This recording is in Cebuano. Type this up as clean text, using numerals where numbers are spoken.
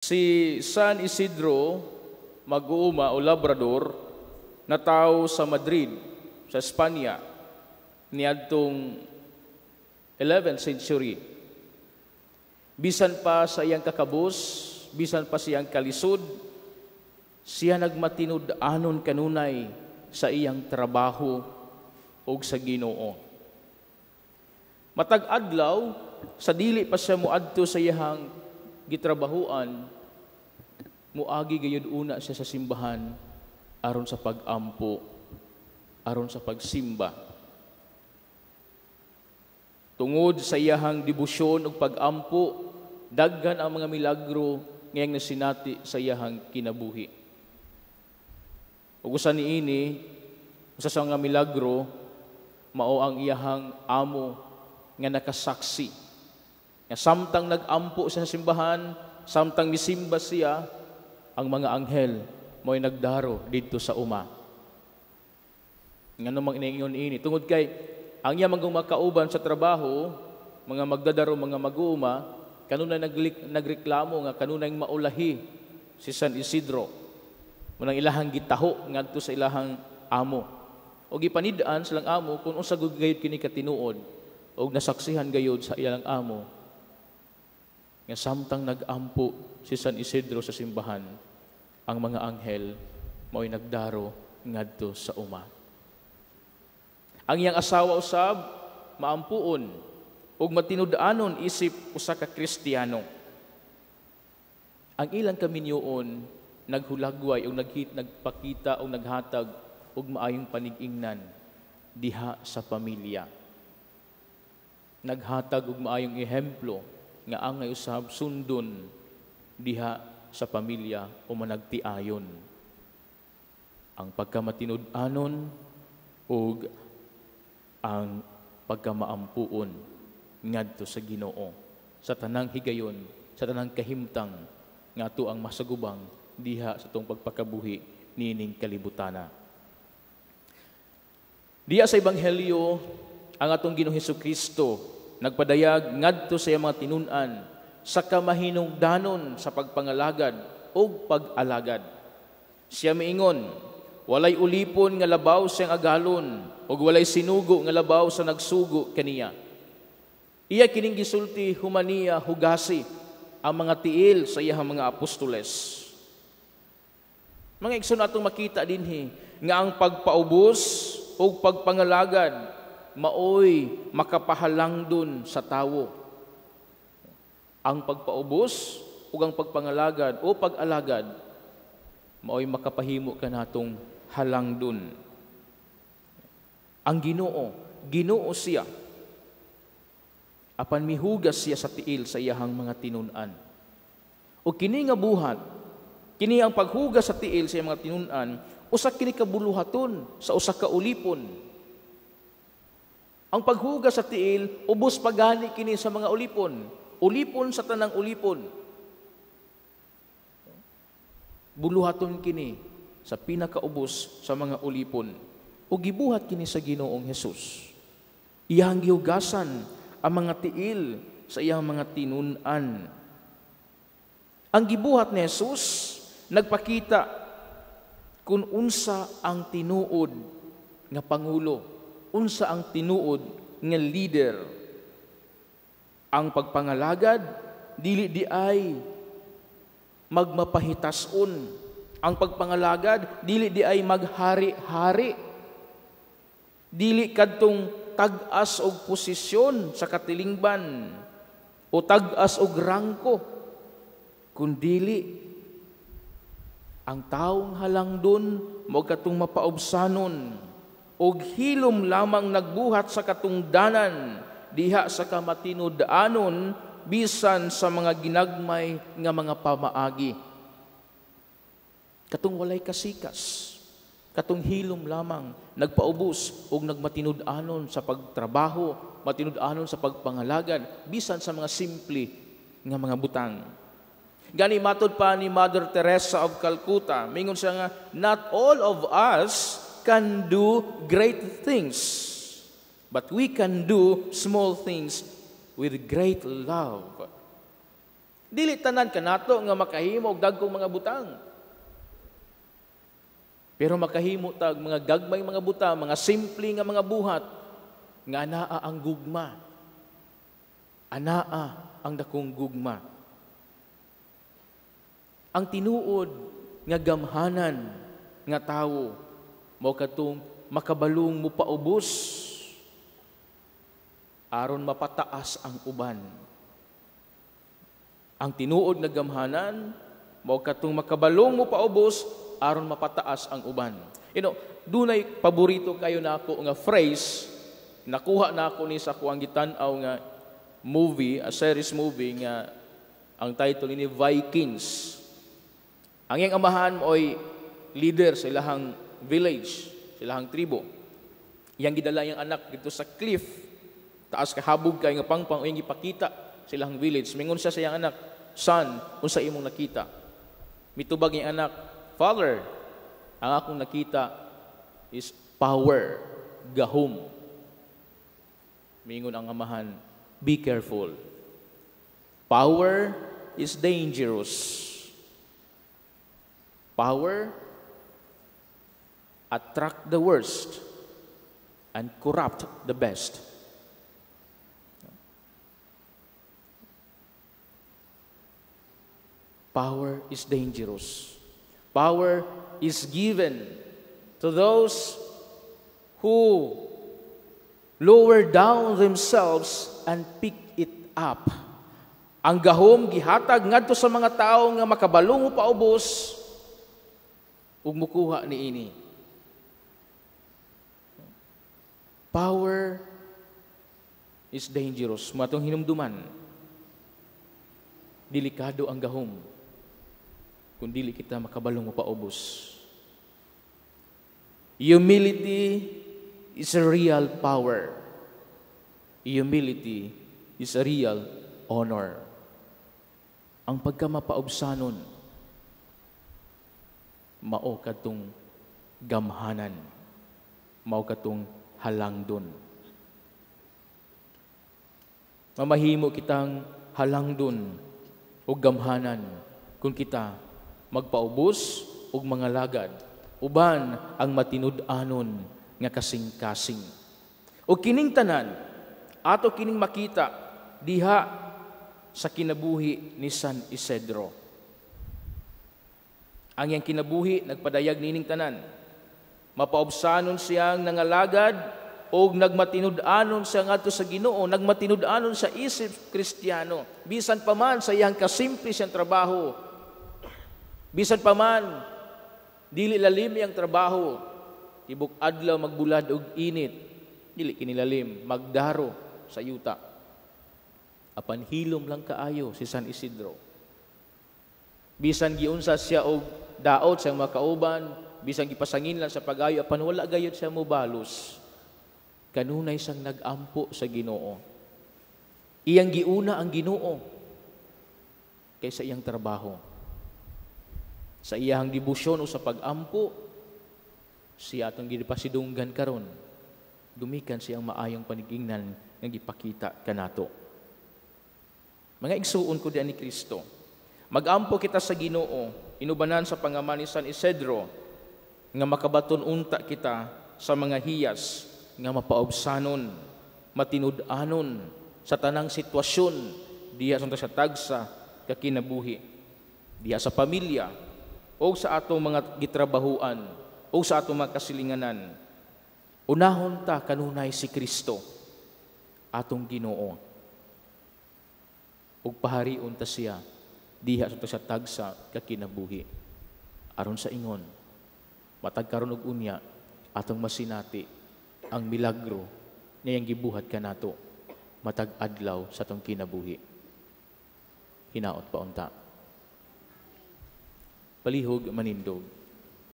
Si San Isidro, mag-uuma o labrador, natawo sa Madrid, sa Espanya, niadtong 11th century. Bisan pa sa iyang kakabus, bisan pa sa iyang kalisod, siya nagmatinud-anon kanunay sa iyang trabaho ug sa Ginoo. Matag adlaw, sa dili pa siya moadto sa iyang gitrabahuan, muagi gayud una siya sa simbahan aron sa pag-ampo, aron sa pagsimba. Tungod sa iyahang debosyon ug pag-ampo, daghan ang mga milagro ngayang nasinati sa iyahang kinabuhi. Ug usa niini, usa sa mga milagro, mao ang iyahang amo nga nakasaksi. Nga samtang nag-ampo siya sa simbahan, samtang misimba siya, ang mga anghel mo'y nagdaro didto sa uma. Ngano mang inaingon ini? Tungod kay ang iya mga makauban sa trabaho, mga magdadaro, mga mag-uuma, kanunay nagreklamo nga kanunay maulahi si San Isidro. Munang ilahang gitaho ngadto sa ilahang amo. O gipanid-an silang amo kung unsa gud gayud kini katinuod og nasaksihan gayud sa ilang amo nga samtang nag-ampo si San Isidro sa simbahan, ang mga anghel mao'y nagdaro ngadto sa uma. Ang iyang asawa usab maampuon ug matinud-anon isip usa ka Kristiyano. Ang ilang kaminyoon naghulagway o nagpakita o naghatag og maayong panig-ingnan diha sa pamilya. Naghatag og maayong ehemplo nga angay usab sundon diha sa pamilya o managtiayon. Ang pagkamatinud-anon ug ang pagkamaampuon ngadto sa Ginoo sa tanang higayon, sa tanang kahimtang nga ato ang masagubang diha sa atong pagpakabuhi niining kalibutana. Diha sa Ebanghelyo, ang atong Ginoong Hesukristo nagpadayag ngadto sa iyang mga tinun-an sa kamahinungdanon sa pagpangalagad ug pag-alagad. Siya miingon, "Walay ulipon nga labaw sa iyang agalon ug walay sinugo nga labaw sa nagsugo kaniya." Iya kining gisulti human niya hugasi ang mga tiil sa iyang mga apostoles. Mga igsoon, atong makita dinhi nga ang pagpaubos ug pagpangalagad maoy makapahalangdon sa tawo. Ang pagpaubos ug ang pagpangalagad o pag-alagad maoy makapahimo kanatong halangdon. Ang Ginoo, Ginoo siya. Apan mihugas siya sa tiil sa iyahang mga tinun-an. O kini nga buhat, kini ang paghugas sa tiil sa iyang mga tinun-an, usa kini ka buluhaton sa usa ka ulipon. Ang paghugas sa tiil, ubos pagani kini sa mga ulipon. Ulipon sa tanang ulipon. Buluhaton kini sa pinakaubos sa mga ulipon. O gibuhat kini sa Ginoong Hesus. Iyang gihugasan ang mga tiil sa iyang mga tinun-an. Ang gibuhat ni Jesus nagpakita kung unsa ang tinuod nga pangulo, unsa ang tinuod nga leader. Ang pagpangalagad dili di ay magmapahitason. Ang pagpangalagad dili di ay maghari-hari. Dili kadtong tag-as og posisyon sa katilingban o tag-as og rangko, kundili ang taong halangdon mo katong mapaubsanon og hilom lamang nagbuhat sa katungdanan diha sa kamatinud-anon bisan sa mga ginagmay nga mga pamaagi. Katong walay kasikas, katong hilom lamang nagpaubos og nagmatinud-anon sa pagtrabaho, matinud-anon sa pagpangalagad bisan sa mga simple nga mga butang. Gani matod pa ni Mother Teresa of Calcutta, mingon siya nga, "Not all of us can do great things, but we can do small things with great love." Dili tanan kanato nga makahimo og dagkong mga butang. Pero makahimo tag mga gagmay mga butang, mga simple nga mga buhat nga anaa ang gugma. Anaa ang dakong gugma. Ang tinuod nga gamhanan nga tawo mao katong makabalong mupaubos aron mapataas ang uban. Ang tinuod nga gamhanan mao katong makabalong mupaubos aron mapataas ang uban. You know, dunay paborito kayo nako nga phrase, nakuha nako ni sa kuang gitan-aw nga movie, a series movie nga ang title ni Vikings. Ang iyang amahan mo'y leader sa ilahang village, sa ilahang tribo. Iyang gidala iyang anak dito sa cliff, taas kahabog kay nga pangpang, iyang gipakita sa ilahang village. Mingon siya sa iyang anak, "Son, unsa imong nakita?" Mitubag iyang anak, "Father, ang akong nakita is power, gahom." Mingon ang amahan, "Be careful. Power is dangerous. Power attract the worst and corrupt the best." Power is dangerous. Power is given to those who lower down themselves and pick it up. Ang gahom gihatag ngadto sa mga tawo nga makabalong paubos ug mukuha niini. Power is dangerous. Matong hinumduman, delikado ang gahom kung dili kita makabalong paubos. Humility is a real power. Humility is a real honor. Ang pagkamapaubsanon, mao kadtong gamhanan, mao kadtong halangdon. Mamahimo kitang halangdon o gamhanan kung kita magpaubos og mga lagad uban ang matinud-anon nga kasing-kasing. O kining tanan ato kining makita diha sa kinabuhi ni San Isidro. Ang iyang kinabuhi nagpadayag nining tanan. Mapaubsanon siyang nangalagad og nagmatinud-anon siya ngadto sa Ginoo, nagmatinud-anon sa isip Kristiyano. Bisan pa man sa iyang kasimple siyang trabaho, bisan pa man dili lalim iyang trabaho, tibok adlaw magbulad og init, dili kinilalim, magdaro sa yuta. Apan hilom lang kaayo si San Isidro. Bisan giunsa siya og daot sa mga kauban, bisan gipasangin lang sa pag-ayo, apan wala gayud siya mobalos. Kanunay siyang nag-ampo sa Ginoo. Iyang giuna ang Ginoo kaysa iyang trabaho. Sa iyang debosyon o sa pag-ampo, siya atong gipasidunggan karon. Gumikan siyang maayong panigingnan nga gipakita kanato. Mga igsuon ko diyan ni Kristo, mag-ampo kita sa Ginoo, inubanan sa pangaman ni San Isidro, nga makabaton unta kita sa mga hiyas nga mapaubsanon, matinud-anon sa tanang sitwasyon diha sa tagsa kakinabuhi, diha sa pamilya o sa atong mga gitrabahuan o sa atong mga kasilinganan. Unahon ta kanunay si Kristo atong Ginoo, ug paharion ta siya diha sa tagsa kakinabuhi. Aron sa ingon, matag karon og unya atong masinati ang milagro niyang gibuhat kanato matag adlaw sa atong kinabuhi. Hinaot pa unta. Palihog manindog.